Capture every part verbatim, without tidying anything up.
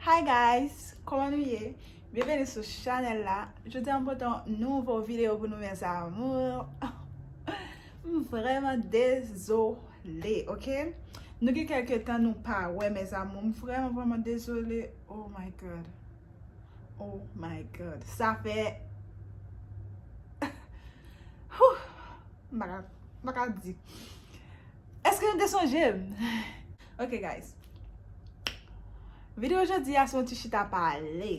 Hi guys, kòman nou ye? Byenveni sou chanèl la. Jodi a m pote yon nouvo videyo pou nou, mes amours. M vrèman dezole, ok? Nou gen kèlke tan nou pa wè, mes amours. M vrèman, vrèman dezole. Oh my God. Oh my God. Sa fè Whew, m pa ka, m pa ka di. Èske nou te sonje m? Ok, guys. Videyo jodi a se yon ti chita pale.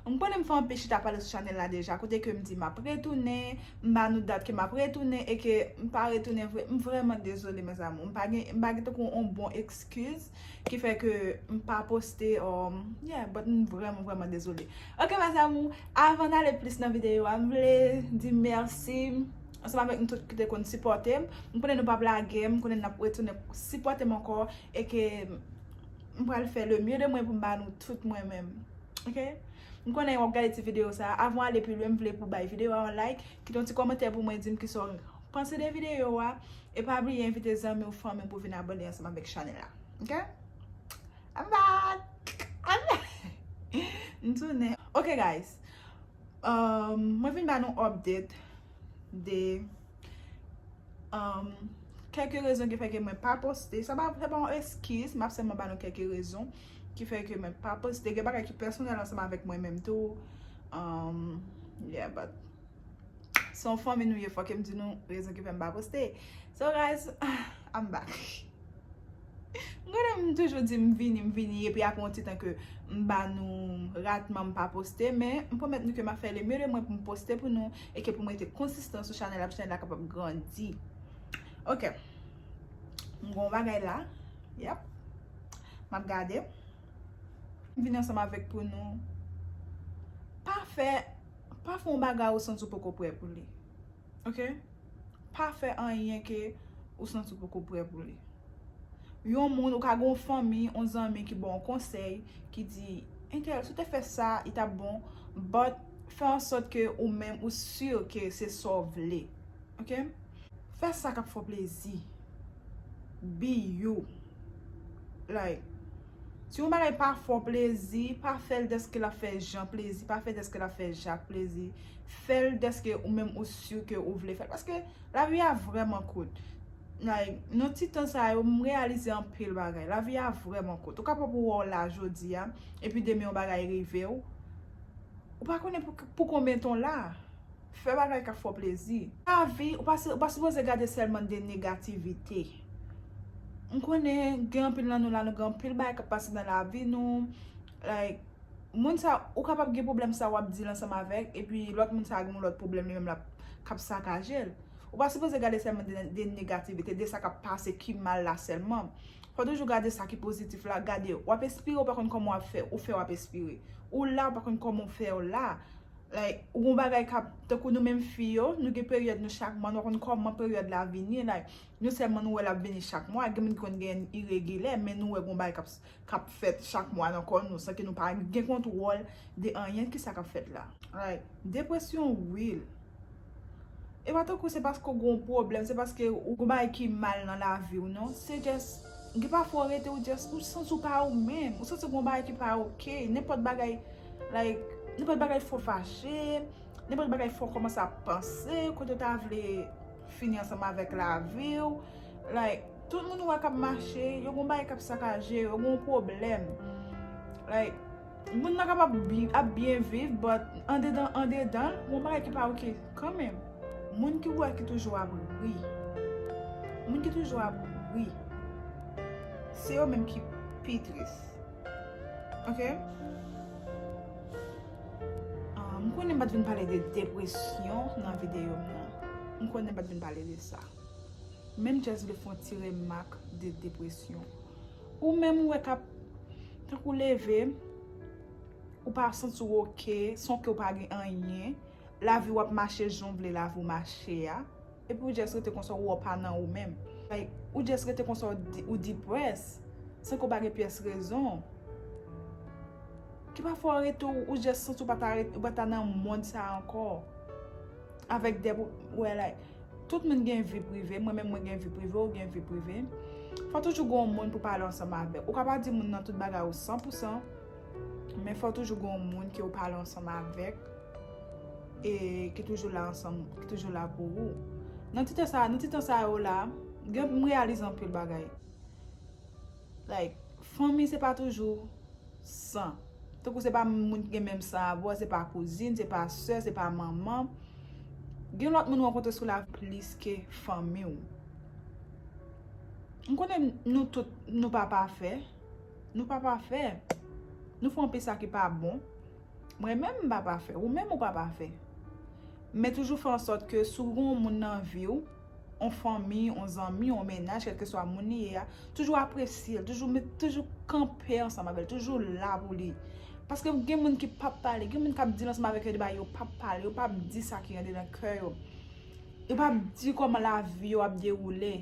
M konnen m fè anpil chita pale sou chanèl la deja, kote ke m di m ap retounen, m ba nou dat ke m ap retounen e ke m pa retounen vre. M vrèman dezole, mes amours. M pa gen, m pa gen tankou yon bon eskiz ki fè ke m pa poste, um, yeah, but m vrèman, vrèman dezole. Ok, mes amours, avan n ale plis nan videyo a, m vle di mèsi ansanm avèk nou tout ki te konn sipòte m. M konnen nou p ap lage m, m konnen n ap retounen sipòte m ankò e ke m pral fè le mieux de mwen pou m ba nou tout mwen menm. Ok? M konnen w ap gade ti videyo sa a. Avan w ale pi lwen, m vle pou w bay videyo a yon like, kite yon ti kòmantè pou mwen, di m kisa w panse de videyo a. E pa bliye envite zanmi w, fanmi w pou vin abòne ansanm avèk chanèl la. Ok? I'm back! I'm back! M tounen. Ok, guys. Um, mwen vin ba nou update de, um, kèlke rezon ki fè ke mwen pa poste. Sa pa, sa pa yon eskiz, m ap sèlman ba nou kèlke rezon ki fè ke mwen pa poste. Gen bagay ki pèsonèl ansanm avèk mwen menm tou. Um, yeah, but se yon fanmi nou ye, fòk m di nou rezon ki fè m pa poste. So, guys, I'm back. M konnen m toujou di m vini, m vini, epi apre yon ti tan ke m ba nou ratman, m pa poste, men m pwomèt nou ke m ap fè le mieux de mwen pou m poste pou nou e ke pou m rete konsistan sou chanèl la, pou chanèl la kapab grandi. Ok. M gen yon bagay la. Yep. M ap gade. M vin ansanm avèk pou nou. Pa fè, pa fè yon bagay ou santi w poko prè pou li. Ok? Pa fè anyen ke ou santi w poko prè pou li. Yon moun, ou ka gen yon fanmi, yon zanmi ki ba w yon konsèy, ki di, entèl, si w te fè sa, li t ap bon, but fè an sòt ke ou menm, ou si ke se sa w vle. Ok? Fè sa k ap fè w plezi. Be you. Like, si yon bagay pa fè w plezi, pa fè l dèske l ap fè Jan plezi, pa fè dèske l ap fè Jak plezi. Fè l dèske ou menm ou si ke ou vle fè l. Paske lavi a vrèman kout. Like, nan ti tan sa yo, m reyalize anpil bagay. Lavi a vrèman kout. Ou kapab wè w la jodi a, epi demen yon bagay rive w. Ou pa konnen pou, pou konbyen tan w la. Fè bagay k ap fè w plezi. Lavi, ou pa, ou pa sipoze gade sèlman de negativite. M konnen gen anpil nan nou la, nou gen anpil bagay k ap pase nan lavi nou. Like, moun sa, ou kapab gen pwoblèm sa w ap deal ansanm avèk, epi lòt moun sa gen yon lòt pwoblèm li menm l ap, k ap sakaje l. Ou pa sipoze gade sèlman de, de negativite, de sa k ap pase ki mal la sèlman. Fò toujou gade sa ki pozitif la, gade, w ap espire, ou pa konn kòman w ap fè, ou fè w ap espire. Ou la, ou pa konn kòman w fè w la. Like, ou gon bagay k ap, tankou nou menm fi yo, nou gen peryòd nou chak mwa, nou pa konn kòman peryòd la vini, like, nou sèlman nou wè l ap vini chak mwa, gen moun ki konn gen iregilè, men nou wè gon bagay k ap, k ap fèt chak mwa nan kò nou, san ke nou pa gen kontwòl de anyen, kisa k ap fèt la. Like, depresyon real. E pa tankou se paske w gen yon pwoblèm, se paske ou gen yon bagay ki mal nan lavi w, non. Se just, gen pafwa w rete, ou just, ou santi w pa ou menm. Ou santi w gen yon bagay ki pa oke. Nenpòt bagay, like, nenpòt bagay fè w fache, nenpòt bagay fè w kòmanse ap panse, kote w ta vle fini ansanm avèk lavi w. Like, tout moun ou wè k ap mache, yo gen yon bagay k ap sakaje, yo gen yon pwoblèm. Like, moun nan kapab bi-, ap byen viv, but andedan, andedan l, gen yon bagay ki pa oke kanmenm. Moun ki wè ki toujou ap ri. Moun ki toujou ap ri. Se yo menm ki pi tris. Ok? Ah, m konnen m pa t vin pale de depresyon nan videyo m nan. M konnen m pa t vin pale de sa. Men m just vle fè yon ti remak de depresyon. Ou menm ou wè k ap, tankou leve, ou pa santi w oke, san ke w pa gen anyen, lavi w ap mache jan w vle lavi w mache a, epi ou just rete konsa, ou wè w pa nan ou menm. Like, ou just rete konsa, ou di-, ou depressed, san ke w pa gen pyès rezon. Ki pafwa w rete, ou, ou just santi w pa ta ret-, ou pa ta nan mond sa a ankò. Avèk de, wè, like, tout moun gen vi prive, mwen menm mwen gen vi prive, ou gen vi prive. Fò toujou gen yon moun pou pale ansanm avèk. Ou ka pa di moun nan tout bagay ou san pou san, Men fò toujou gen yon moun ke w pale ansanm avèk e ki toujou la ansanm, ki toujou la pou ou. Nan ti tan sa, nan ti tan sa yo la, gen, m reyalize anpil bagay. Like, fanmi se pa toujou san. Tankou se pa moun ki gen menm san avè w, se pa kouzin, se pa sè, se pa manman. Gen lòt moun ou rankontre sou lavi plis ke fanmi w. M konnen nou tout, nou pa pafè. Nou pa pafè. Nou fè anpil sa ki pa bon. Mwen menm m pa pafè. Ou menm ou pa pafè. Men toujou fè an sòt ke si w gen yon moun nan vi w, yon fanmi, yon zanmi, yon mennaj, kèlkeswa moun li ye a, toujou apresye l, toujou met, toujou kanpe ansanm avè l, toujou la pou li. Paske gen moun ki p ap pale, gen moun k ap di l ansanm avèk yo de bagay yo p ap pale, yo p ap di sa ki andedan kè yo. Yo p ap di kòman lavi yo ap dewoule.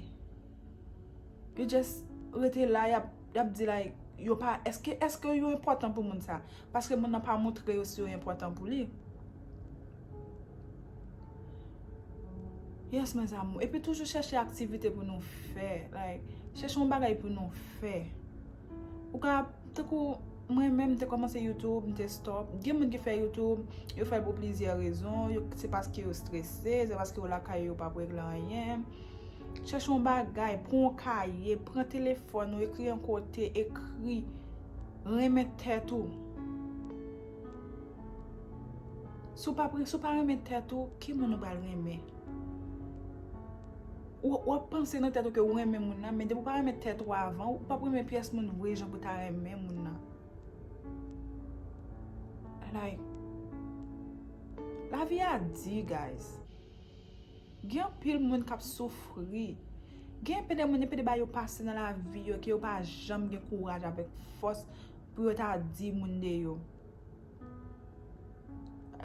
Yo just rete la, y ap, y ap di like, yo pa, èske, èske yo enpòtan pou moun sa? Paske moun nan pa montre yo si yo enpòtan pou li. Yes, mes amours. Epi toujou chèche aktivite pou nou fè. Like, chèche yon bagay pou nou fè. Ou ka, tankou mwen menm, m te kòmanse YouTube, m te stop. Gen moun ki fè YouTube, yo fè l pou plizyè rezon. Yo, se paske yo strese, se paske yo lakay yo, yo p ap regle anyen. Chèche yon bagay, pran yon kaye, pran telefòn ou, ekri yon kote, ekri. Renmen tèt ou. Si w pa, si w pa renmen tèt ou, ki moun ou pral renmen? Ou, w ap panse nan tèt ou ke ou renmen moun nan, men depi w pa renmen tèt ou avan, ou p ap renmen pyès moun vre jan pou w ta renmen moun nan. Like, lavi a di, guys. Gen anpil moun k ap soufri. Gen enpe de moun, enpe de bagay yo pase nan lavi yo ke yo pa janm gen kouraj avèk fòs pou yo ta di moun de yo.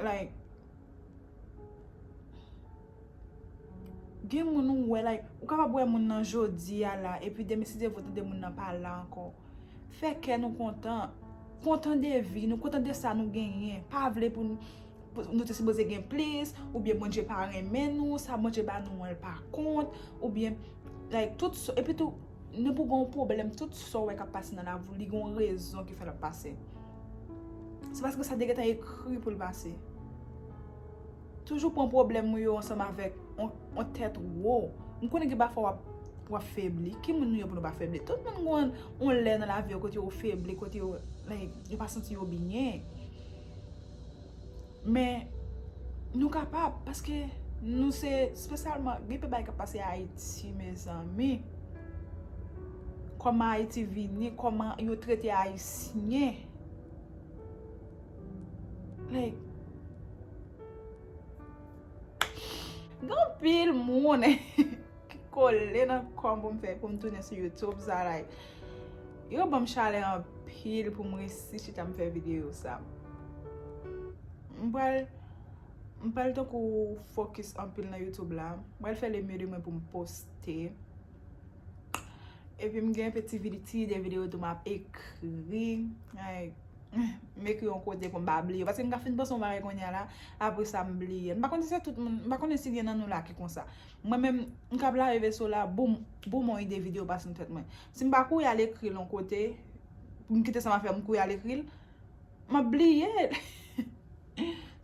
Like, gen moun ou wè, like, ou kapab wè moun nan jodi a la, epi demen si Dye vle tande moun nan pa la ankò. Fè kè nou kontan. Kontan de vi nou, kontan de sa nou genyen. Pa vle pou nou, pou nou te sipoze gen plis, oubyen Bondye pa renmen nou, sa Bondye ba nou an, l pa kont, oubyen, like, tout sa, epi tou, nou pou gen yon pwoblèm, tout sa w wè k ap pase nan lavi w, li gen yon rezon ki fè l ap pase. Se paske sa te gentan ekri pou l pase. Toujou pran pwoblèm ou yo ansanm avèk yon, yon tèt wo. M konnen gen pafwa w ap, w ap febli. Ki moun nou ye pou nou pa febli? Tout moun gen yon, yon lè nan lavi yo kote yo febli, kote yo, like, yo pa santi yo byen. Men, nou kapab, paske nou se, espesyalman, gen pe bagay k ap pase Ayiti, mezanmi. Kòman Ayiti vini, kòman yo trete Ayisyen. Like, gen anpil moun ki kole nan kò m pou m fè, pou m tounen sou YouTube sa, like, yo ban m chalè anpil pou m resi chita m fè videyo sa. M pral, m pral tankou fokis anpil nan YouTube la. M pral fè le mieux de mwen pou m poste. Epi m gen enpe ti vide, ti ide videyo tou m ap ekri. Like, m ekri yon kote pou m pa bliye. Paske m ka fin panse yon bagay kounye a la, apre sa m bliye. M pa konnen si se tout moun, m pa konnen si gen nan nou la ki konsa. Mwen menm, m ka ap lave veso la, boum, boum, yon ide videyo pase nan tèt mwen. Si m pa kouri al ekri l yon kote, pou m kite sa m ap fè, m kouri al ekri l, m ap bliye l.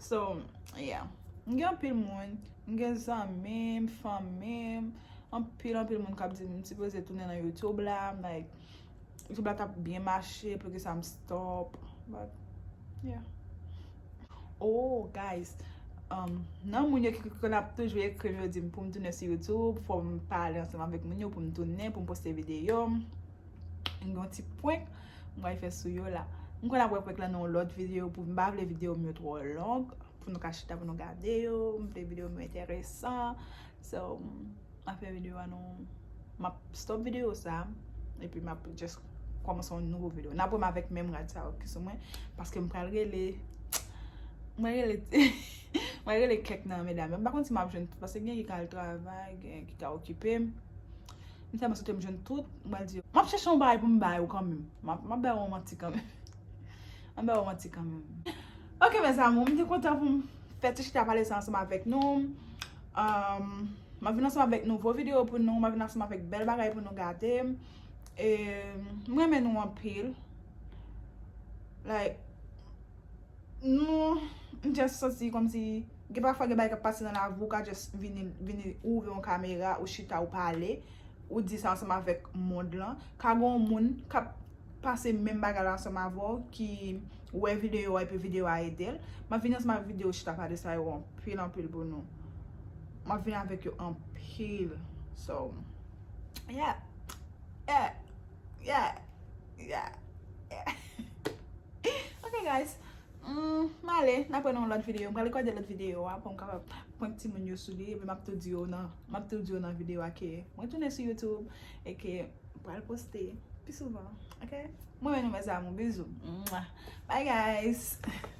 So, yeah. M gen anpil moun, m gen zanmi m, fanmi m, anpil, anpil moun k ap di m sipoze tounen nan YouTube la, like, YouTube la t ap byen mache, poukisa m stop, but, yeah. Oh, guys, um, nan moun yo ki, ki konn ap toujou ekri m, yo di m pou m tounen sou YouTube, fò m pale ansanm avèk moun yo, pou m tounen, pou m poste videyo. M gen yon ti prank m pral fè sou yo la. M konn ap wè prank lan nan yon lòt videyo pou m pa vle videyo m yo twò long, pou nou ka chita pou nou gade yo. M vle videyo m yo enteresan. So, m ap fè videyo a nan, m ap stop videyo sa, epi m ap just kòmanse yon nouvo videyo. N ap wè m avèk menm rad sa yo ki sou mwen, paske m pral rele, m pral rele, m pral rele kèk nan medam yo. M pa konn si m ap jwenn tout, paske gen ki ka al travay, gen ki ka okipe. M tèlman swete m jwenn tout, m pral di yo. M ap chèche yon bagay pou m ba yo kanmenm. M ap, m ap ba yo yon manti kanmenm. M ap ba yo yon manti kanmenm. Ok, mes amours, m te kontan pou m fè ti chita pale sa ansanm avèk nou. Um, m ap vin ansanm avèk nouvo videyo pou nou, m ap vin ansanm avèk bèl bagay pou nou gade. E, m renmen nou anpil. Like, nou, m just santi kòmsi gen pafwa gen bagay k ap pase nan lavi w, ou ka just vini, vini ou ouvè yon kamera, ou chita, ou pale, ou di sa ansanm avèk mond lan. Ka gen yon moun k ap pase menm bagay la ansanm avè w ki wè videyo a epi videyo a ede l. M ap vini ansanm avèk videyo chita pale sa yo anpil anpil pou nou. M ap vini avèk yo anpil. So, yeah. Yeah. Yeah. Yeah. Yeah. Ok, guys. Mm, m ale, n ap wè nan yon lòt videyo. M pral rekòde lòt videyo a pou m kapab prank timoun yo sou li. Epi m ap tou di yo nan, m ap tou di yo nan videyo a ke mwen tounen sou YouTube e ke m pral poste pi souvan. Ok? Mwen renmen nou, mes amours. Bizou. Mwah. Bye, guys.